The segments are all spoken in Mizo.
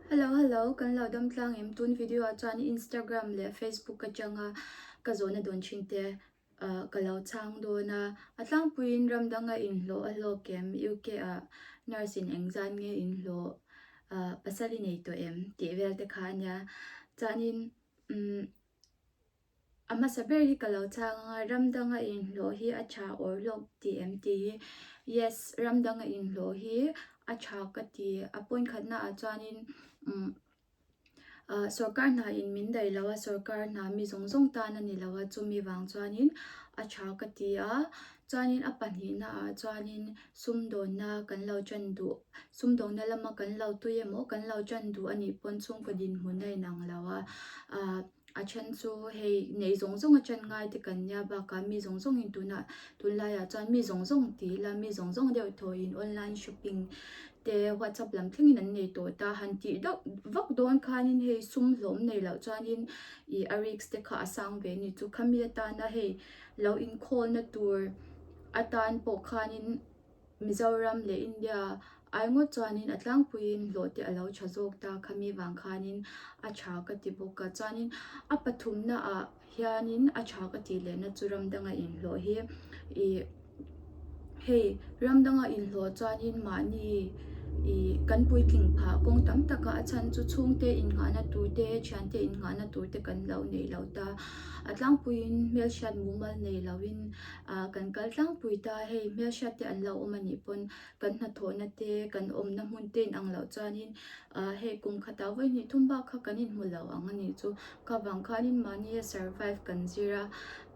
Hello hello kan lo dam tlang em tun video ah chuan Instagram leh Facebook atanga ka zawhna dawn thin te ah ka lo chhang dawn a a tlangpuiin ram danga inhlawh a hlawk em UK ah nurse in engzat nge inhlawh ah pasal i nei tawh em tih vel te kha ania chuanin umm. A hmasa ber hi ka lo chhang ang a, ram danga inhlawh hi a tha awr hlawk ti em tih hi. Yes, ram danga inhlawh hi a tha ka ti. A point khatna ah chuanin umm ah sorkar hna in min daih lo a, sorkar hna mi zawng zawng tan a ni lo a, chumi vang chuanin a tha ka ti a. Chuanin a pahnihna ah chuanin sumdawnna kan lo tan duh, sumdawnna lama kan lo tui emaw kan lo tan duh a nih pawn chhungkaw dinhmun a inang lo a, ah. A then chu hei neih zawng zawng a then ngai te kan nia bakah mi zawng zawng in tunah tunlaiah chuan mi zawng zawng ti ila mi zawng zawng deuh thaw in online shopping te whatsapp lam thlengin an nei tawh ta han tih deuh vak dawn khanin hei sum hlawm nei loh chuanin ih a risk te kha a sang ve a ni chu khami atana hei lo inkhawlna tur atan pawh khanin. Mizoram leh India ai ngawt chuanin a tlangpuiin hlawh te a lo tha zawk ta khami vang khanin a tha ka ti bawk a chuanin a pathumna ah hianin a tha ka tih lehna chu ram danga inhlawh hi ih hei ram danga inhlawh chuanin mahni ih kan puitling phah kawng tam tak a a chhan chu chhungte innghahna tur te thiante innghahna tur te kan lo neih loh ta a tlangpuiin hmelhriat mumal nei loin. Ah kan kal tlangpui ta hei hmelhriat te an lo awm a nih pawn kan hnathawhna te kan awmna hmun te inang loh chuanin ah hei kum khatah vawi hnih thum bak kha kan inhmu lo ang a nih chu kha vang khanin mahnia survive kan zir a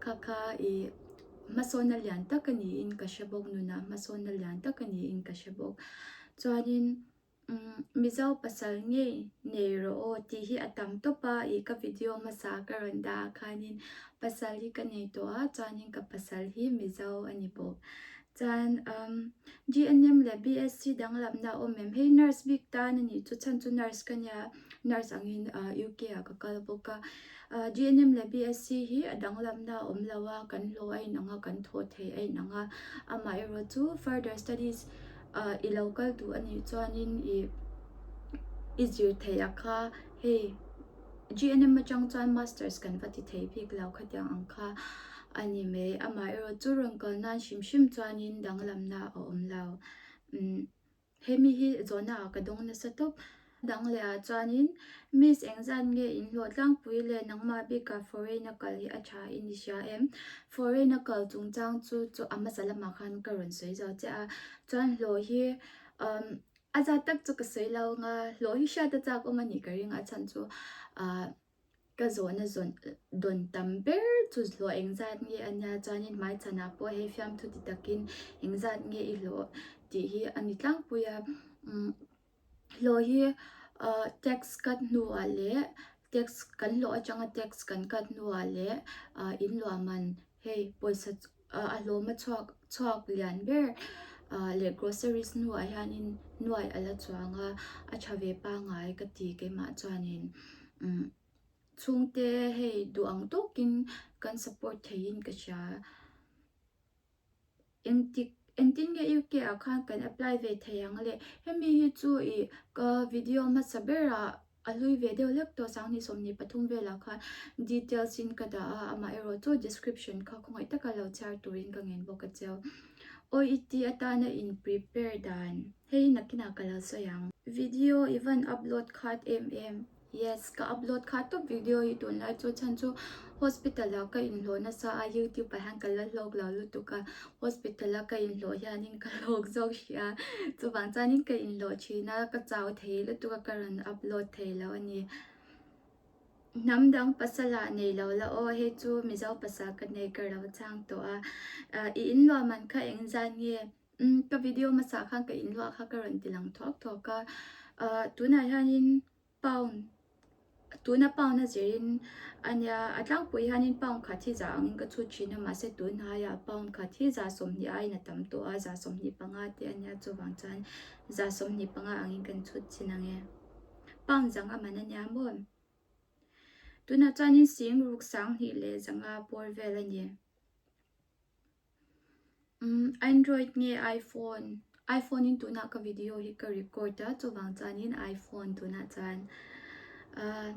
kha kha ih hmasawnna lian tak a niin ka hre bawk nunah hmasawnna lian tak a niin ka hre bawk chuanin. Mizo pasal ngei nei rawh aw tih hi a tam tawp a, ih ka video hmasa ka rawn dah ah khanin pasal hi ka nei tawh a chuanin ka pasal hi Mizo a ni bawk. Chuan umm GNM leh BSc danglamna a awm em? Hei nurse bik tan a nih chu chhan chu nurse ka nia nurse angin ah UK ah ka kal bawk a, ah GNM leh BSc hi a danglamna a awm lo a, kan hlawh a inang a kan thawh theih a inang a, amaherawhchu further studies ah i lo kal duh a nih chuanin ih i zir theih a kha hei GNM atang chuan masters kan va ti thei bik lo khatiang ang kha a ni mai amaherawh chu rawn kal nan hrim hrim chuanin danglamna a awm lo umm hemi hi zawhna ah ka dawng nasa tawp. Dang leh ah chuanin Miss engzat nge in hlawh tlangpui leh nangmah bikah foreign a kal hi a tha i ni hria em? Foreign a kal chungchang chu chu a hmasa lamah khan ka rawn sawi zo chiah a, chuan hlawh hi umm a zat tak chu ka sawi lo ang a, hlawh hi hriat a chak awm a nih ka ring a chhan chu ah ka zawhna zawn dawn tam ber chu hlawh engzat nge a nia chuanin hmaichhanah pawh hei fiamthu ti takin engzat nge i hlawh tih hi a ni tlangpui a umm. Hlawh hi ah tax cut hnuah leh tax kan hlawh atanga tax kan cut hnuah leh ah in luah man hei pawisa ah a hlawm a chhuak chhuak lian ber ah leh groceries hnuah hianin nuai a la chuang a a tha ve pangai ka ti keimah chuanin umm chhungte hei duh ang tawkin kan support theiin ka hria. Engtik engtin nge UK ah khan kan apply ve thei ang le? Hemi hi chu ih ka video hmasa berah a hlui ve deuh hlek tawh 2023 velah khan details in ka dah a, amaherawh chu description kha khawngaih taka lo chhiar turin ka ngen bawk a cheu. OET atana in prepare dan hei nakinah ka lo sawi ang. Video i van upload khat em em. Yes, ka upload kha tawp video hi tunlai chu chhan chu hospital ah ka inhlawh nasa a youtube ah hian ka la hlawk lo lutuk a hospital a ka inhlawh hianin ka hlawk zawk hrih a chuvang chuanin ka inhlawh thin a ka chau thei lutuk a ka rawn upload thei lo a ni. Hnam dang pasal ah nei lo la aw hei chu Mizo pasal ka nei ka ro chang tawh a ah i inluah man kha engzat nge? Umm ka video hmasa khan ka inluah kha ka rawn ti lang thuak thuak a ah tunah hianin Pound, tuna pound a zirin a nia, a tlangpui hianin pound khat hi za angin ka chhut thin a, mahse tun hnaiah pound khat hi za 20 aiin a tam tawh a, za 25 te a nia chuvang chuan za 25 angin kan chhut chin ang e. Pound zanga man a nia maw? Tunah chuanin sing ruk sang hnih leh zanga bawr vel a ni. Umm Android nge iPhone? iPhone in tunah ka video hi ka record a, chuvang chuanin iPhone tunah chuan ahh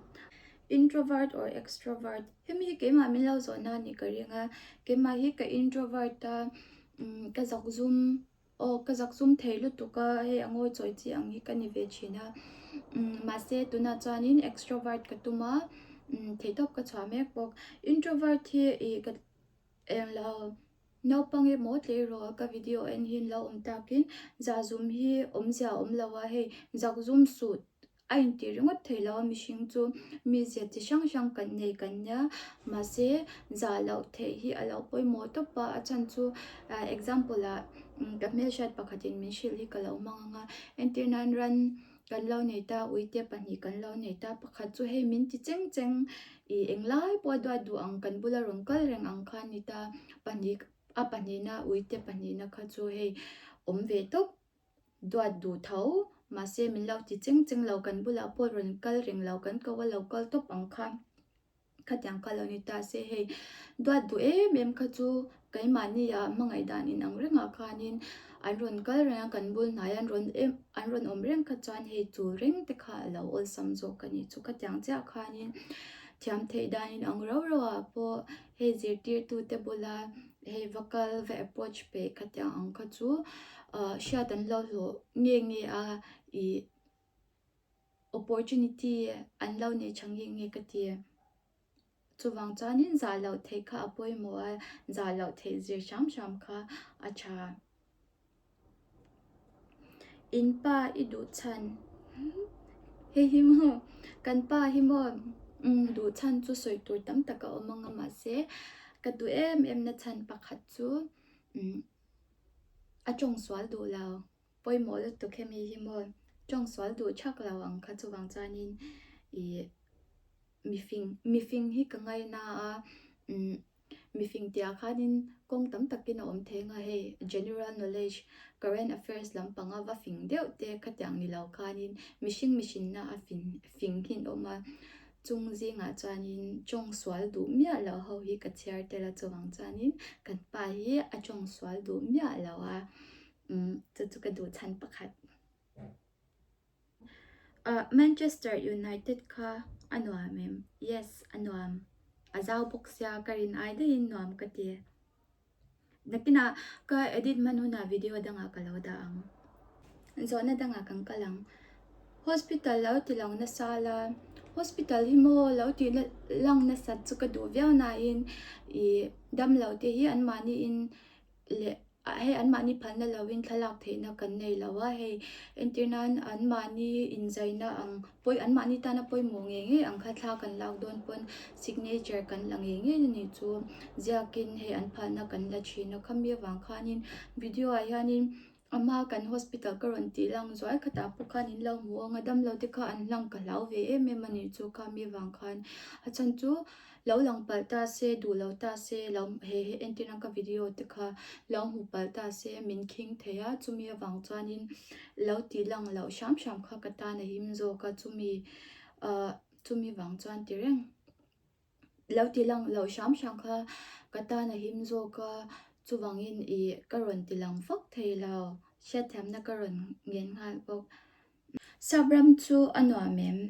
introvert or extrovert hemi hi keimah min lo zawhna a nih ka ring a, keimah hi ka introvert a umm ka zakzum aw ka zakzum thei lutuk a hei a ngawi chawi chi ang hi ka ni ve thin a umm mahse tunah chuanin extrovert ka tum a umm theihtawp ka chhuah mek bawk introvert hi ih ka Englo, naupang emaw tleirawl ka video en hian lo awm takin zahzum hi awmzia a awm lo a, hei zakzum suh a intih ringawt thei lo a mihring chu mizia chi hrang hrang kan nei kan nia mahse zah loh theih hi a lo pawimawh tawp a, a chhan chu example ah ka hmelhriat pakhatin min hrilh hi ka lo hmang ang a, entir nan ran Kan lo nei ta, uite pahnih kan lo nei ta, pakhat chu hei min ti cheng cheng ih englai pawh a duat duh ang kan bula rawn kal reng ang kha a ni ta, pahnih a pahnihna uite pahnihna kha chu hei awm ve tawp duat duh tho mahse min lo ti cheng cheng lo kan bulah pawh rawn kal reng lo kan ko a lo kal tawp ang kha. Khatiang kha lo ni ta se hei duat duh em em kha chu keimahni ah hmangaih dan in ang rengah khanin an rawn kal reng a kan bul hnai an rawn em an rawn awm reng kha chuan hei chul reng te kha a lo awlsam zawk a ni chu khatiang chiah khanin thiam theih dan in ang rau rau ah pawh hei zirtirtu te bula hei va kal va approach peih khatiang ang kha chu ah hriat an lo hlawh nge nge a ih. Opportunity an lo nei tha nge nge ka ti. Chuvang chuanin zah loh theih kha a pawimawh a, zah loh theih zir hram hram kha a tha. In pa i duh chhan hei hi maw kan pa hi maw duh chhan chu sawi tur tam tak a awm ang a mahse ka duh em em na chhan pakhat chu a tawng sual duh lo. Pawimawh lutuk hemi hi maw tawng sual duh thak lo ang kha chuvang chuanin ih mifing mifing hi ka ngaina a umm mifing tihah khanin kawng tam takin a awm thei ang a hei general knowledge current affairs lampanga va fing deuh te khatiang ni lo khanin mihring mihrinna a fing fing hi an awm a chung zingah chuanin tawng sual duh miah loh ho hi ka chhiar tel a chuvang chuanin kan pa hi a tawng sual duh miah lo a. Umm chu chu ka duh chhan pakhat. Ah Manchester United kha a nuam em? Yes a nuam. A zau bawk sia ka rin ai daihin nuam ka ti. Nakinah ka edit hman hunah video dangah ka lo dah ang. Zawhna dangah kan kal ang. Hospital lo ti lang nasa la, hospital hi maw lo tih lang nasat chu ka duh viau nain ih damlo te hi anmahniin leh hei anmahni phalna lovin thlalak theihna kan nei lo a, hei entir nan anmahni inzaina ang pawi anmahni tana pawimawh ngei ngei ang kha thla kan lak dawn pawn signature kan la ngei ngei a nih chu ziakin hei an phalna kan la thin a khami avang khanin video ah hianin a hma kan hospital ka rawn tih lang zuai khatah pawh khan in lo hmu ang a damlo te kha an hlang ka hlau ve em em a nih chu khami avang khan a chhan chu. Lo lang palh ta se, duh lo ta se, lo he he entir ang ka video te kha lo hmu palh ta se min khing thei a, chumi avang chuanin lo tih lang loh hram hram kha ka tan a him zawk a, chumi ah chumi vang chuan ti reng lo tih lang loh hram hram kha ka tan a him zawk a, chuvangin ih ka rawn ti lang fak thei lo, hriatthiamna ka rawn ngen nghal bawk. Sap ram chu a nuam em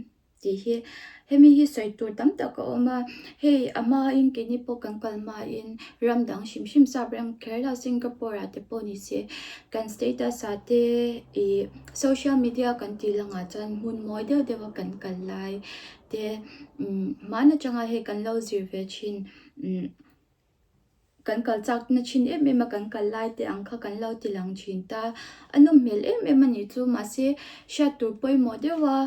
tih hi hemi hi sawi tur tam tak a awm a, hei a hmain keini pawh kan kal hmain ram dang hrim hrim sap ram kher lo Singapore ah te pawh ni se kan status ah te ih social media kan tih langah chuan hmun mawi deuh deuh a kan kal lai te umm hman atanga hei kan lo zir ve thin umm. Kan kal chak na thin em em a, kan kal lai te ang kha kan lo ti lang thin ta. A nawm hmel em em a nih chu mahse hriat tur pawimawh deuh a,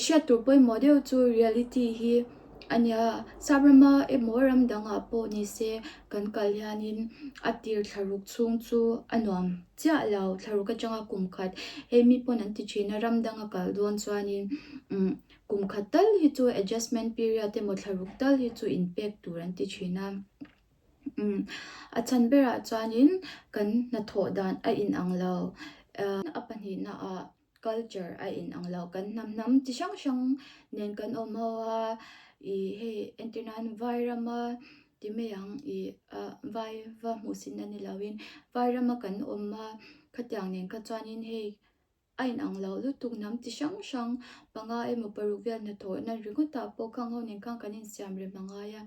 hriat tur pawimawh deuh chu reality hi a nia. Sap rama emaw ram dangah pawh ni se kan kal hianin a tir thla ruk chhung chu a nuam chiah lo, thla ruk atanga kum khat hei mi pawn an ti thin a, ram danga kal dawn chuanin umm Kum khat tal hi chu adjustment period emaw thla ruk tal hi chu inpek tur an ti thin a. Umm a chhan berah chuanin kan hnathawh dan a inang lo. A pahnihna ah culture a inang lo. Kan hnam hnam chi hrang hrang nen kan awm ho a, ih hei entir nan vai rama ti mai ang ih ah vai va hmuh sin a ni loin vai rama kan awm a. Khatiang nen kha chuanin hei a inang lo lutuk hnam chi hrang hrang panga emaw paruk vel hnathawhna ringawtah pawh khang ho nen khan kan insiam rem a ngai a.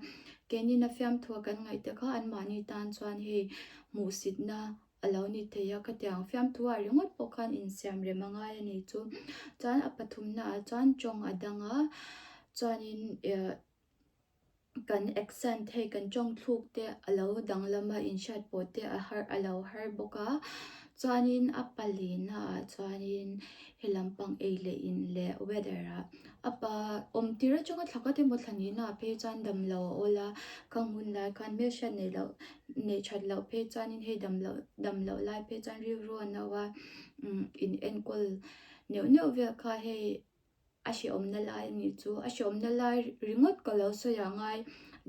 Keinin a fiamthua kan ngaih te kha anmahni tan chuan hei hmuhsitna a lo ni thei a, khatiang fiamthua ringawt pawh khan insiam rem a ngai a nih chu. Chuan a pathumnaah chuan tawng a dang a, chuanin eh kan accent hei kan tawng thluk te a lo danglam a, inhriat pawh te a har a lo har bawk a. Chuanin a palinaah chuanin he lampang ei leh in leh weather ah a pa awm tir atanga thla khat emaw thla nihnaah phei chuan damlo a awl a, khang hun lai khan hmelhriat neih loh neih that loh phei chuanin hei damloh damloh lai phei chuan rilru a no a umm in enkawl neuh neuh vel kha hei a hrehawmna lai a nih chu a hrehawmna lai ringawt ka lo sawi ang ngai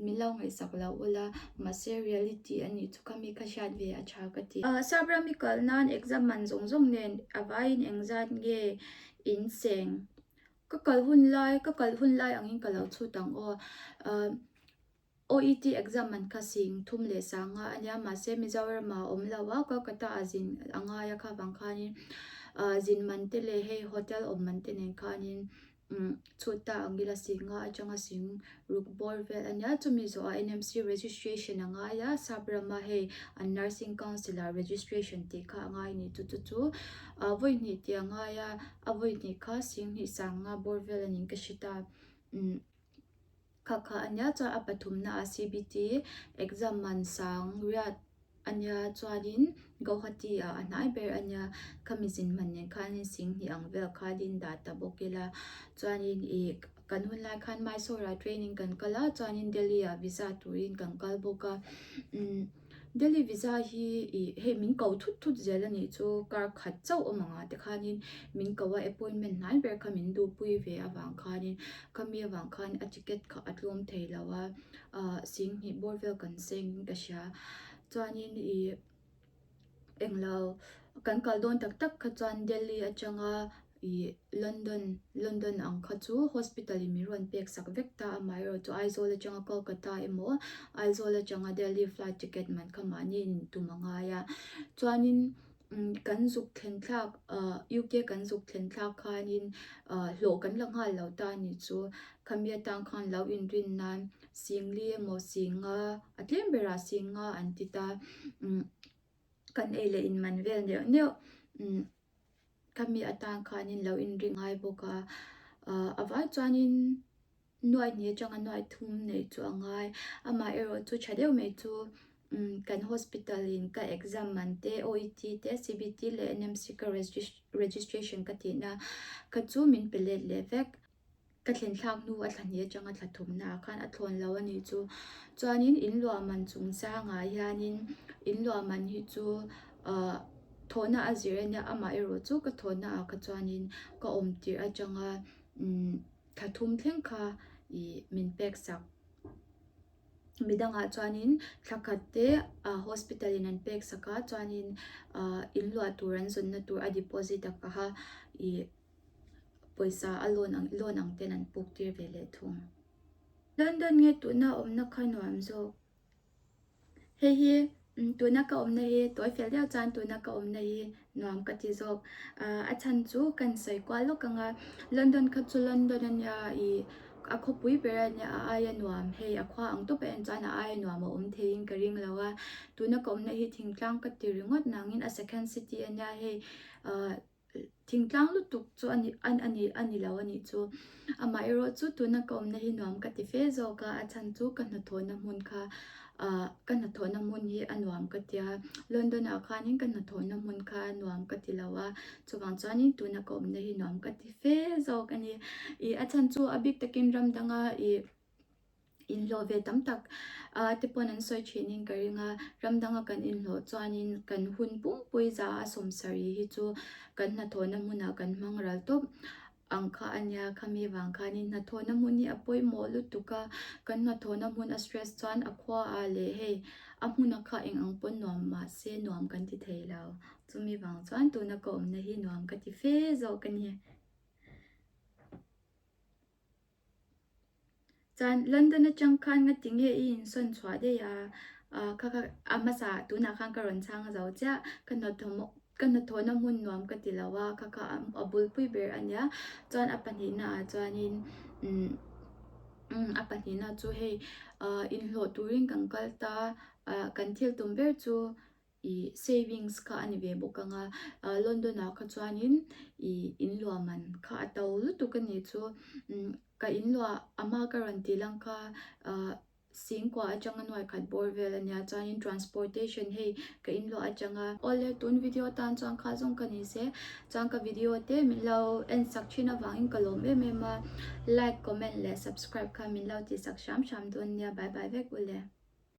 min lo ngaihsak lo ula mahse reality a nih chu khami kha hriat ve a tha ka ti. Sap ram i kal nan exam man zawng zawng nen a vaiin engzat nge in seng ka kal hun lai ka kal hun lai angin ka lo chhut ang aw ah OET exam man kha sing thum leh sanga a nia mahse Mizoram ah a awm lo a Kolkata ah zin a ngai a kha vang khanin ah zin man te leh hei hotel awm man te nen khanin umm chhut ta ang ila singa atanga sing ruk bawr vel a nia chumi zawhah NMC registration a ngai a sap rama hei an nursing council ah registration tih kha a ngai a ni chu chu chu ah vawi hnih tih a ngai a a vawi hnih kha sing hnih sanga bawr vel a niin ka hre ta umm. Kha kha a nia chuan a pathumna ah CBT exam man sang riat a nia chuanin Guwahati ah a hnai ber a nia khami zin hman nen khanin sing hnih ang vel khanin dah ta bawk ila chuanin ih kan hun lai khan Mysore ah training kan kal a chuanin Delhi ah visa turin kan kal bawk a umm. Delhi visa hi ih hei min ko thut thut zel a nih chu kar khat chauh awm ang ah te khanin min ko a appointment hnai ber kha min duhpui ve avang khanin khami avang khan a ticket kha a tlawm thei lo a ah singhnih bawr vel kan seng in ka hria chuanin ih englo kan kal dawn tak tak kha chuan Delhi atanga Ih London, London ang kha chu hospital in min rawn pek sak vek ta amaherawh chu Aizawl atanga Kolkata emaw Aizawl atanga Delhi flight ticket man kha mahni in tum a ngai a. Chuanin kan zuk thlen thlak ah UK kan zuk thlen thlak khanin ah hlawh kan la nghal lo ta anih chu. Khami atang khan lo inrin nan singli emaw singa a tlem berah singa an ti ta. Kan ei leh in man vel neuh neuh umm. Khami atan khanin lo inring ngai bawk a, ah a vai chuanin nuai hnih atanga nuai thum neih chu a ngai. Amah erawh chu tha deuh mai chu umm kan hospital in ka exam man te OET te CBT leh NMC ka registration ka tihna kha chu min pe let leh vek. Ka thlen thlak hnu a thla hnih atanga thla thumna ah khan a thlawn lo a nih chu. Chuanin in luah man chungchangah hianin in luah man hi chu ahh thawhna a zir a nia amah erawh chu ka thawhna ah kha chuanin ka awm tirh atanga umm thla thum thleng kha ih min pek sak. Midangah chuanin thla khat te ah hospital in an pek sak a chuanin ahh in luah tur an zawnna tur a deposit a kha ih. Pawisa a loan ang loan ang ten an puk tir ve leh thung. London nge tuna awmna kha nuam zawk. Hei hi tuna ka awmna hi tawi fel deuh chuan tuna ka awmna hi nuam ka ti zawk. A chhan chu kan sawi kual lawk ang a, London kha chu London a nia ih a khawpui ber a nia a aia nuam hei a khua ang tawp a en chuan a aia nuam a awm theiin ka ring lo a. Tuna ka awmna hi thingtlang ka ti ringawt nangin a second city a nia hei ah. Thingtlang lutuk chu a ni a ni a ni lo a nih chu. Amaherawh chu tuna ka awmna hi nuam ka ti fe zawk a, a chhan chu ka hnathawhna hmun kha ah ka hnathawhna hmun hi a nuam ka ti a, London ah khanin ka hnathawhna hmun kha nuam ka ti lo a, chuvang chuanin tuna ka awmna hi nuam ka ti fe zawk a ni. Ih a chhan chu a bik takin ram danga ih. Inhlawh ve tam tak ah te pawn an sawi thin in ka ring a, ram danga kan inhlawh chuanin kan hun pumpui za a sawmsarih hi chu kan hnathawhna hmunah kan hmang ral tawp ang kha a nia, khami vang khanin hnathawhna hmun hi a pawimawh lutuk a, kan hnathawhna hmun a stress chuan a khua ah leh hei a hmuna kha eng ang pawn nuam mahse nuam kan ti thei lo, chumi vang chuan tuna ka awmna hi nuam ka ti fe zawk a ni. Chuan London atang khan ngati nge i insawn chhuah daih a, ah kha kha a hmasa tunah khan ka rawn chhang zo chiah, ka hnathawh Ka hnathawhna hmun nuam ka ti lo a, kha kha a bulpui ber a nia. Chuan a pahnihna ah chuanin umm a pahnihna chu hei ah inhlawh turin kan kal ta ah kan thil tum ber chu ih savings kha a ni ve bawk ang a. Ah London ah kha chuanin ih inluah man kha a to lutuk a nih chu. Umm ka inluah a hma ka rawn tih lang kha ah. Singkua atanga nuai khat bawr vel a nia chuanin transportation hei ka inluah atanga. Awle tun video tan chuan kha zawng ka ni se chuan ka video te min lo en sak thin avangin ka lawm em em a like comment leh subscribe kha min lo tih sak hram hram dawn nia bye bye vek ule.